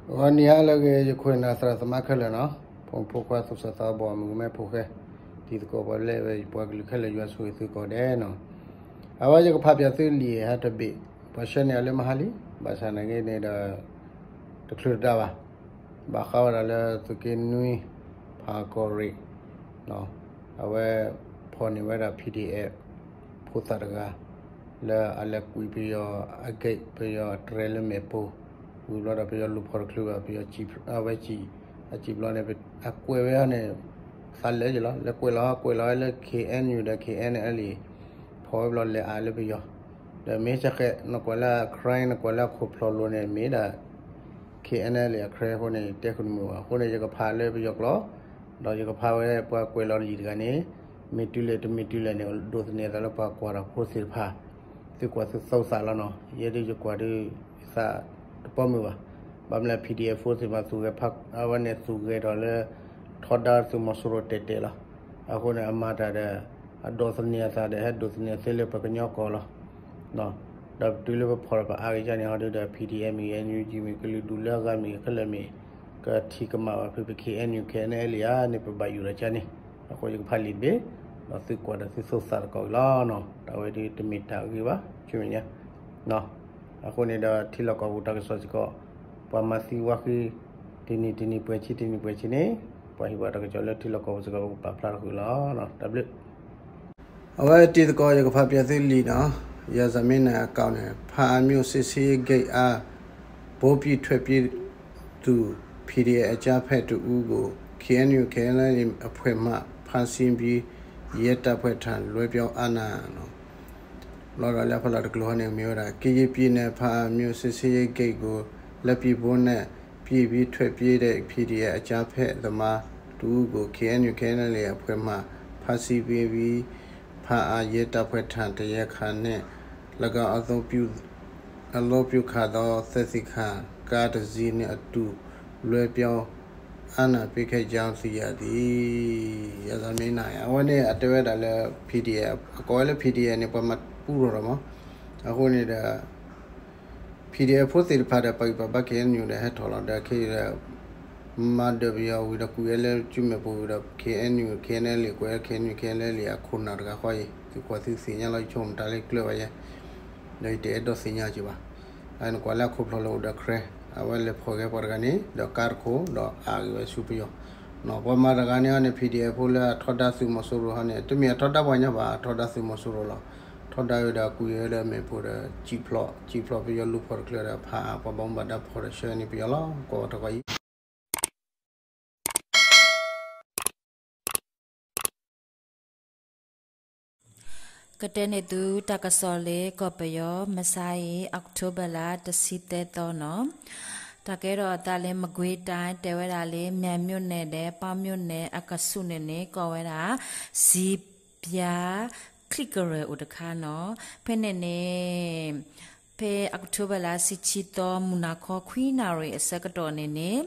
ဂီၤနံၤဟါလၢအဂ့ၤ ယခွဲးနၤသရၣ်သမါခဲလၢာ်နီၤ, ဖိမုၣ်ဖိခွါ သူၣ်စၢ်သးဘီၣ် မုၣ်ကမဲဖိဃဲ, တံၤသကိးပှၤလၢဝဲပှၤကလုာ်ခဲလၢာ် ယွၤဆိၣ်ဂ့ၤသုကိးဂၤဒဲးနီၤ. အဝဲယကဖးပၠးသုလံာ်ဟဲတဘ့ၣ်, ပှၤဆှၢန့ၢ်အီၤလၢမဟါလံ, ဘၣ်ဆၣ်နာ်က့န့ၣ်ဒီး တချုးတဒါဘၣ်, ဘၣ်ဃးဝဲဒၣ်လၢသုးက့နွံ ဖးကီၢ်ရ့ၣ် အဝဲဖီၣ်န့ၢ်ဝဲဒၣ် PDF ဖိသၣ်တဂၤ လၢအလဲၤကွံာ်ပယီၤအ gate ပယီၤအတြဲၤလၢမဲာ်ပိၢ်, ဝံၤဘျီဒီးပယီၤလူၤဖီၣ်တချုးဘၣ် ပယီၤ အဝဲစံၣ်, အစံၣ်ဘျီန့ၣ် အကွဲးဝဲအီၤန့ၣ် သးလၢာ်ယလီၤ, လဲၤကွဲးလီၤ ကွဲးလီၤဝဲလၢ KNU ဒီး KNLA ဖီၣ်ဝဲဘျီလဲၤအါလၢပယီၤ, ဒီးမ့ၢ်စ့ၢ်ကီး နကွၢ်လၢအ crane နကွၢ်လၢအခိၣ်ဖျိၣ်လိၤန့ၣ် မ့ၢ်ဒၣ် KNLA အ crane အဃိန့ၣ် ယတဲဃုာ်တမုာ်ဘၣ်. အဃိန့ၣ် ယကဖးလၢပယီၤကျိာ်, ဒီးယကဖးဝဲပှၤကွဲးလီၤလံာ်တဂၤန့ၣ် မ့ၢ်တုၤလဲၣ်တမ့ၢ်တုၤလဲၣ်န့ၣ် ဒိးသန့ၤအသးလၢပှၤကွၢ်တၢ်ဖိသ့ၣ်တဖၣ်, သုကွၢ်သုသူသးလီၤနီၤ. ယဲဒၣ်ယကွၢ်ဒီး ယသးတပီၢ်မုာ်ဘၣ်. ဘၣ်မနုၤလဲၣ် PDF ဖိသ့ၣ်တဖၣ်သူၣ်ဂဲၤဖး အဝဲန့ၣ်သူၣ်ဂဲၤထီၣ်လၢ ထီဒါသုးမီၤစိရိၤတဲာ်တဲာ်လီၤ. အဃိန့ၣ် အမၤတၢ်ဒီး အဒိးသန့ၤအသးဒီး ဟဲဒိးသန့ၤသ့လၢပှၤကညီကျိာ်လီၤ. ဒီးတုၤလၢပဖီၣ်ဒီးပအါဂ့ၤကန့ၣ် ဟီဒုဒီး PDF မ့ၢ်ဂ့ၤ NUG မ့ၢ်ဂ့ၤ ကလုာ်ဒူၣ်လၢအဂၤမ့ၢ်ဂ့ၤ ခဲလၢာ်မ့ၢ်ဂ့ၤ ကထံၣ်ကမၣ်ဘၣ်ဖဲပ KNU KNLA ဧါန့ၣ် ပဘၣ်ယိၣ်ဒီးကန့ၣ်, အဃိယကဖးလံာ်တဘ့ၣ်, ဒီးသုကွၢ်ဒီးသုသူသးတကိးအံၤလီၤနီၤ. တၢ်ဝဲဒၣ်တမ့ၢ်တၢ်အဂ့ၤဘၣ် ဆူမဲာ်ညါ အဃိန့ၣ်ဒီး ထံလီၢ်ကီၢ်ပူၤတၢ်ကစီၣ်စ့ၢ်ကီး ပှၤမၤသံဝါဃံ တနံၤတနံၤပှဲၤဆံ တနံၤပှဲၤဆံန့ၣ် ပှၤဟ့ၣ်ပှၤတၢ်ကစီၣ်လၢထံလီၢ်ကီၢ်ပူၤစ့ၢ်ကီး ပကပာ်ဖျါထီၣ်ဃုာ်လီၤ. တၢ်ဘျုး. အဝဲတံၤသကိး ယကဖးပၠးသုလံာ်နီၤ, ယၤစၢ်မ့ၢ်နၤအကီၢ်န့ၣ် ဖးအါမြို့စစ်ဆေးရေးဂိတ်အား ဗုံးပစ်ထွက်ပြေးသူ PDF အကြမ်းဖက်တစ်ဦးကို KNU KNLA အဖွဲ့မှ ဖမ်းဆီးပြီး ရဲတပ်ဖွဲ့ထံ လွှဲပြောင်းအာဏာ ဘျီဒီးလၢဖီလာ်တကျိၤဟီန့ၣ် မ့ၢ်ဝဲဒၣ် ကရင်ပြည်နယ် ဖာအါမြို့ စစ်ဆေးရေးဂိတ်ကို လက်ပစ်ဗုံးနဲ့ ပစ်ပြီးထွက်ပြေးတဲ့ PDF အကြမ်းဖက်သမားတစ်ဦးကို KNU KNLA အဖွဲ့မှ ဖမ်းဆီးပြီး ဖာအါရဲတပ်ဖွဲ့ထံ တရားခံနဲ့ ၎င်းအသုံးပြု အသုံးပြုခါသော သက်သေခံကားတစ်စီးနှင့်အတူ လွှဲပြောင်းအာဏာပေးခဲ့ကြောင်း သိရသည်. ယၤစၢ်မ့ၢ်နၤ အဝဲန့ၣ် အတဲဝဲဒၣ်လၢ PDF အကိးဝဲလၢ PDF န့ၣ် ပှၤမၤပူထီၣ်ဒီးမး, အဃိန့ၣ်ဒီး PDF ဖိသ့ၣ်တဖၣ်ဒီး ပာ်ဂံၢ်ပာ်ဘါ KNU ဒီးဟဲထီၣ်လီၤဒီး ခဲအံၤဒီး မၤဒၢးပယီၤဝံၤဒီး ကွံာ်ဝဲလၢကၠူမဲာ်ပိၢ်ဝံၤဒီး KNU KNLA ကွဲးလၢ KNU KNLA အခိၣ်နၢ်တဂၤဃီအံၤ သုကွၢ်သုသ့ၣ်ညါလီၤ ယဆိကမိၣ်တၢ်လၢကျၢၢ်ဘၣ်ယဲ ဒီးယတအဲၣ်ဒိးသ့ၣ်ညါက့ၤဘၣ်. နကွၢ်လၢအခိၣ်ဖျိၣ်လၢအိၣ်ဒီး crane အဝဲလဲၤဖီၣ်ဂဲၤပှၤတဂၤန့ၣ် ဒီးကါတခိၣ် ဒီးအါဂ့ၤဝဲဆူပယီၤ, ပှၤမၤတဂၤန့ၣ်အီၤန့ၣ် PDF ဖိလၢအထီဒါသုးမီၤစိရိၤဟီန့ၣ် တမ့ၢ်အထီဒါပှၤညီဘၣ် အထီဒါသုးမီၤစိရိၤလီၤ. ထီဒါဝဲဒီးကွံာ်ဝဲဒီးမ့ၣ်ပိၢ်ဒီး စံၣ်ဖျိး စံၣ်ဖျိးပယီၤလူၤဖီၣ်တချုးဒီး ဖးအါပှၤဘၣ်မူဘၣ်ဒါဖီၣ်ဒီးဆှၢန့ၢ်ပယီၤလီၤ. ကွၢ်ဝဲတကီၢ်အံၤ ကတဲန့ၢ်သုတၢ်ကစီၣ်လၢကီၢ်ပယီၤ မဆါအံၤ October လါတဆံသၢသီနီၤ, တၢ်ကဲထီၣ်အသးလၢ မကွေးတိုင်း တဲဝဲဒၣ်လၢ မၠၣ်မြို့နယ်ဒီး ပေါက်မြို့နယ် အကဆူးန့ၣ်န့ၣ် ကိးဝဲဒၣ် စံပြါ ချံၣ်ကရၢၢ်အိၣ်တခါနီၤ, ဖဲန့ၣ်န့ၣ် ဖဲ October လါဆံဆံသီ မုၢ်နၤခီခွံနၣ်ရံၣ်အဆၢကတီၢ်န့ၣ်န့ၣ်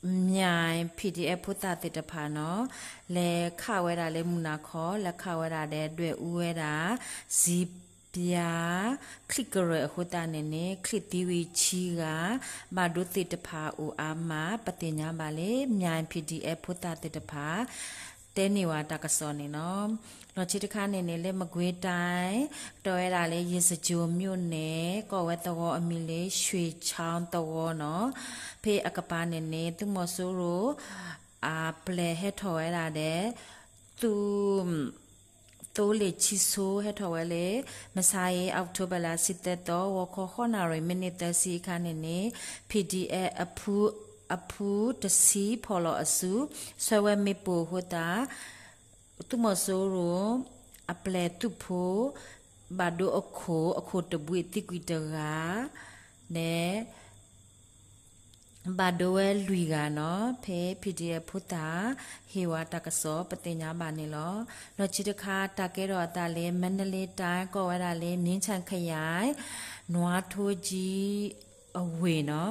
မၠၣ် PDF ဖိသၣ်သ့ၣ်တဖၣ်နီၤ, လဲၤခးဝဲဒၣ်လၢမုၢ်နၤခီ လဲၤခးဝဲဒၣ်ဒီး ဒွဲၣ်အူဝဲဒၣ် စံပြါ ချံၣ်ကရၢၢ်အဃိသတးန့ၣ်န့ၣ် ချံၣ်သံဝံၤဆံဂၤ, ဘၣ်ဒိသ့ၣ်တဖၣ်အိၣ်အါမး ပသ့ၣ်ညါဘၣ်လၢ မၠၣ် PDF ဖိသၣ်သ့ၣ်တဖၣ် တဲန့ၢ်ဝဲတၢ်ကစီၣ်န့ၣ်လီၤ. လီၢ်ခံတခါန့ၣ်န့ၣ် လၢ မကွေးတိုင်း ကတီၤဝဲဒၣ်လၢ ရေစကြိုမြို့နယ် ကိးဝဲသဝီအမံၤလၢ ရွှေချောင်း သဝီနီၤ, ဖဲအကပၤန့ၣ်န့ၣ် သုးမီၤစိရိၤ အပျဲၢ်ဟဲထီၣ်ဝဲဒၣ်ဒီး သုး သိလ့ၣ်ဆံဆိ ဟဲထီၣ်ဝဲလၢ မဆါအံၤ October လါဆံသၢသီ ဂီၤခီဃိးနၣ်ရံၣ် မံးနံးသၢဆံအခါန့ၣ်န့ၣ် PDF အဖု အဖုတဆံဖီၣ်လီၤအစု ဆှၢဝဲမ့ၣ်ပိၢ်အဃိသတး သုးမီၤစိရိၤ အပျဲၢ်သုးဖိ ဘၣ်ဒိအခိၣ် အခိၣ်တဘှံးသံကွံာ်တဂၤ န့ၣ် ဘၣ်ဒိဝဲလွံၢ်ဂၤနီၤ, ဖဲ PDF ဖိသၣ် ဟ့ၣ်ဝဲတၢ်ကစီၣ် ပသ့ၣ်ညါဘၣ်န့ၣ်လီၤ. လီၢ်ခံတခါ တၢ်ကဲထီၣ်အသးလၢ မန္တလေးတိုင်း ကိးဝဲဒၣ်လၢ မြင်းခြံခရိုင် နွားထိုးကြီး အဝ့ၢ်နီၤ,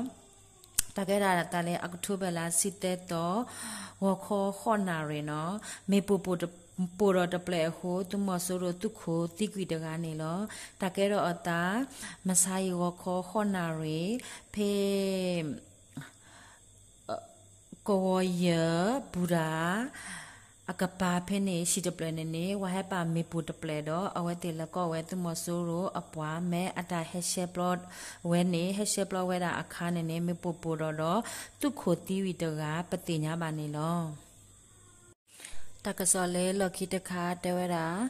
တၢ်ကဲထီၣ်အသးလၢ October လါဆံသၢသီ ဂီၤခီဃိးနၣ်ရံၣ်နီၤ, မ့ၣ်ပိၢ်ပိၢ် ပိာ်ဒီးတပျဲၢ်အဃိ သုးမီၤစိရိၤသုးခိၣ်သံကွံာ်တဂၤန့ၣ်လီၤ. တၢ်ကဲထီၣ်အသး မဆါအံၤဂီၤခီဃိးနၣ်ရံၣ် ဖဲ ကဝီၤယၢၤ ဘူရၤ အကပၤဖဲန့ၣ် ဟံၣ်တဖျၢၣ်န့ၣ်န့ၣ် ဝၤဟဲပာ်မ့ၣ်ပိၢ်တဖျၢၣ်ဒီး အဝဲသ့ၣ်လဲၤကိးဝဲသုးမီၤစိရိၤအပှၤ မ့ၢ်အတၢ်ဟဲရှဲပျီဝဲန့ၣ် ဟဲရှဲပျီဝဲဒၣ်အခါန့ၣ်န့ၣ် မ့ၣ်ပိၢ်ပိၢ်ဒီးဒီး သုးခိၣ်သံဝံၤတဂၤ ပသ့ၣ်ညါဘၣ်န့ၣ်လီၤ. တၢ်ကစီၣ်လၢလီၢ်ခံတခါတဲဝဲဒၣ်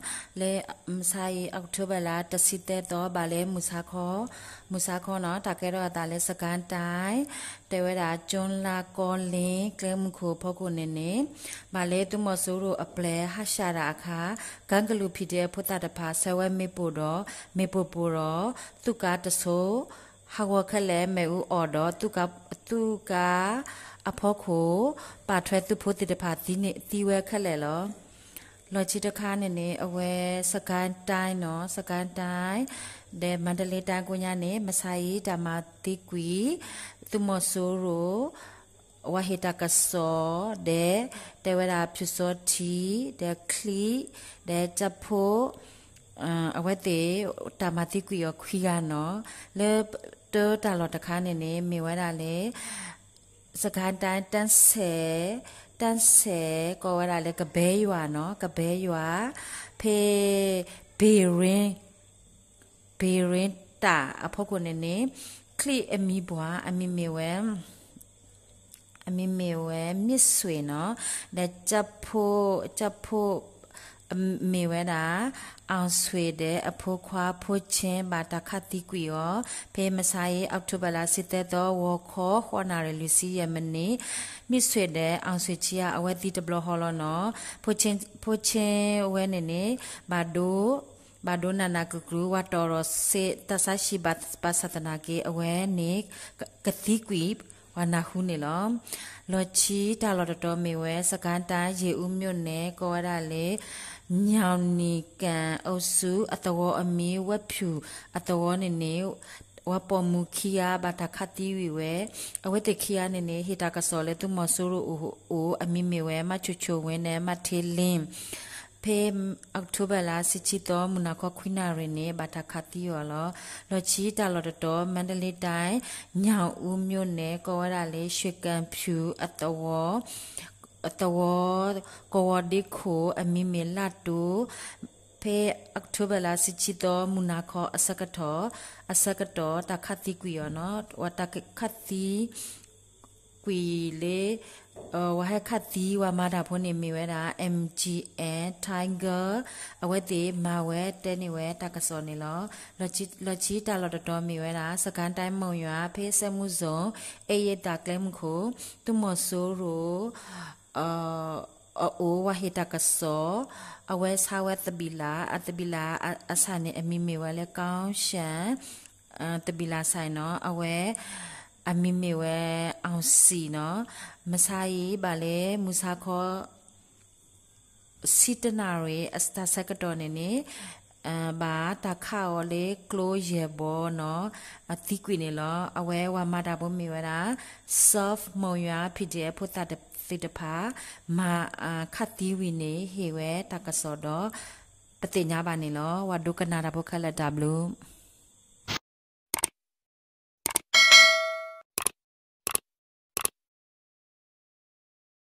လၢမဆါအံၤ October လါတဆံသၢသီ ဘၣ်လၢမုၢ်ဆါခီ, မုၢ်ဆါခီနီၤ တၢ်ကဲထီၣ်အသးလၢ စကဲၣ်တၢၣ် တဲဝဲဒၣ် ကၠိလါကီလ့ ကျဲမုၢ်ခိၣ်အဖီခိၣ်န့ၣ်န့ၣ် ဘၣ်လၢသုးမီၤစိရိၤအပျဲၢ်ဟးရှးတၢ်အခါ ကၣ်ကလုၢ် PDF ဖိသၣ်တဖၣ် ဆဲးဝဲမ့ၣ်ပိၢ်ဒီး မ့ၣ်ပိၢ်ပိၢ်ဒီး သုးကါတစိၤ ဟးဂီၤခဲလၢာ် မ့ၣ်အူအီၣ်ဒီး သုးကါအဖီခိၣ် ပာ်ထွဲသုးဖိသ့ၣ်တဖၣ်သံဝဲခဲလၢာ်လီၤ. လီၢ်ခံတခါန့ၣ်န့ၣ် အဝဲ စကဲၣ်တၢၣ်နီၤ စကဲၣ်တၢၣ် ဒီးမါဒလ့တၢ်ကိးညါန့ၣ် မဆါအံၤတၢ်မၤသံကွံာ် သုးမီၤစိရိၤ ဝၤဟ့ၣ်တၢ်ကစီၣ် ဒီး တဲဝဲဒၣ်ဖၠူစီထံ ဒီးချံ ဒီးကၠၣ်ဖိ အဝဲသ့ၣ် တၢ်မၤသံကွံာ်အီၤခွံဂၤနီၤ လၢတၢ်လီၢ်တခါန့ၣ်န့ၣ် မ့ၢ်ဝဲဒၣ်လၢ စကဲၣ်တၢၣ် တၢ်ဆဲး တၢ်ဆဲး ကိးဝဲဒၣ်လၢ ကဘဲယွၤနီၤ ကဘဲယွၤ ဖဲ ဘ့ၣ်ရ့ ဘ့ၣ်ရ့တၢ်အဖီခိၣ်န့ၣ်န့ၣ် ချံအမံၤပှၢ် အမံၤမ့ၢ်ဝဲ အမံၤမ့ၢ်ဝဲ မ့ၢ်ဆွ့ၣ်နီၤ ဒီး ကၠၣ်ဖိ မ့ၢ်ဝဲဒၣ် အောင်ဆွေ ဒီးအဖိခွါ ဖိဆ့ ဘၣ်တၢ်ခးသံကွံာ်အီၤ ဖဲမဆါအံၤ October လါတဆံသၢသီ ဂီၤခီ ဃိးနၣ်ရံၣ်လွံၢ်ဆံယဲၢ်မံးနံး မ့ၢ်ဆွ့ၣ်ဒီး အောင်ဆွေ ခံဂၤအဝဲသံတဘျီဃီလီၤနီၤ ဖိဆ့ဝဲန့ၣ်န့ၣ် ဘၣ်ဒိ ဘၣ်ဒိနးနးကျူၤကျူၤ ဝၤတီၢ်ဒီးစ့တၢ်ဆါဟံၣ်ဘၣ်ဆၣ်သနာ်က့ အဝဲန့ၣ် ကသံကွံာ် ပှၤနၢ်ဟူန့ၣ်လီၤ. လီၢ်ခံတၢ်လီၢ်တတီၤမ့ၢ်ဝဲ စကဲၣ်တၢၣ် ယ့ၣ်အူမြို့နယ် ကိးဝဲဒၣ်လၢ ညောင်နီကံ အုပ်စု အသဝီအမံၤ ဝဲဖၠူၣ် အသဝီန့ၣ်န့ၣ် ဝၤပိာ်မုၣ်ခံဂၤဘၣ်တၢ်ခးသံဝံၤဝဲ အဝဲသ့ၣ်ခံဂၤန့ၣ်န့ၣ် ဟ့ၣ်တၢ်ကစီၣ်လၢသုးမီၤစိရိၤအအိၣ် အမံၤမ့ၢ်ဝဲ မၤဆူၣ်ဆူၣ်ဝ့ ဒီး မၤထ့လ့ ဖဲ October လါတဆံသီ မုၢ်နၤခီခွံနၣ်ရံၣ်န့ၣ် ဘၣ်တၢ်ခးသံအီၤလီၤ. လီၢ်ခံတၢ်လီၢ်တတီၤ မါဒလ့တၢၣ် ညောင်ဦးမြို့နယ် ကိးဝဲဒၣ်လၢ ရွှ့ၣ်ကၣ်ဖၠူၣ် အသဝီ အသဝီ ကဝီၤဒ့ခိၣ် အမံၤမ့ၢ်လၢ်တိၢ် ဖဲ October လါတဆံသီ မုၢ်နၤခီအဆၢကတီၢ် အဆၢကတီၢ် တၢ်ခးသံကွံာ်အီၤနီၤ ဝၤတၢ်ခးသံ ကွံာ်လၢ ဝၤဟဲခးသံ ဝၤမၤတၢ်ဖိန့ၣ်မ့ၢ်ဝဲဒၣ် M G N Tiger အဝဲသ့ၣ်မၤဝဲတဲန့ၢ်ဝဲတၢ်ကစီၣ်န့ၣ်လီၤ. လီၢ်ခံတၢ်လီၢ်တတီၤမ့ၢ်ဝဲဒၣ် စကဲၣ်တၢၣ် မုၢ်ယွၤ ဖဲစဲမူစိၣ် အဲၣ်ယဲၢ်တၢ်ကျဲမုၢ်ခိၣ် သုးမီၤစိရိၤ အအိၣ် ဝၤဟ့ၣ်တၢ်ကစီၣ် အဝဲဆါဝဲသဘံၣ်လၣ် အသဘံၣ်လၣ်အဆၣ်န့ၣ် အမံၤမ့ၢ်ဝဲလၢ ကီၣ်ရှၣ် သဘံၣ်လၣ်ဆၣ်နီၤ အဝဲ အမံၤမ့ၢ်ဝဲ အောင်စံနီၤ မဆါအံၤဘၣ်လၢမုၢ်ဆါခီ ဆံတနၣ်ရံၣ် တၢ်ဆၢကတီၢ်န့ၣ်န့ၣ် ဘၣ်တၢ်ခးအီၤလၢကျိယဲၢ်ဘီနီၤ အသံကွံာ်န့ၣ်လီၤ. အဝဲဝၤမၤတၢ်ဖိမ့ၢ်ဝဲဒၣ် South မုၢ်ယွၤ P D F ဖိသၣ်သ့ၣ်တဖၣ် မၤခးသံဝံၤန့ၣ် ဟ့ၣ်ဝဲတၢ်ကစီၣ်ဒီး ပသ့ၣ်ညါဘၣ်န့ၣ်လီၤ. ဝၤဒိကနၣ်တၢ်ဖိခဲလၢာ်တၢ်ဘျုး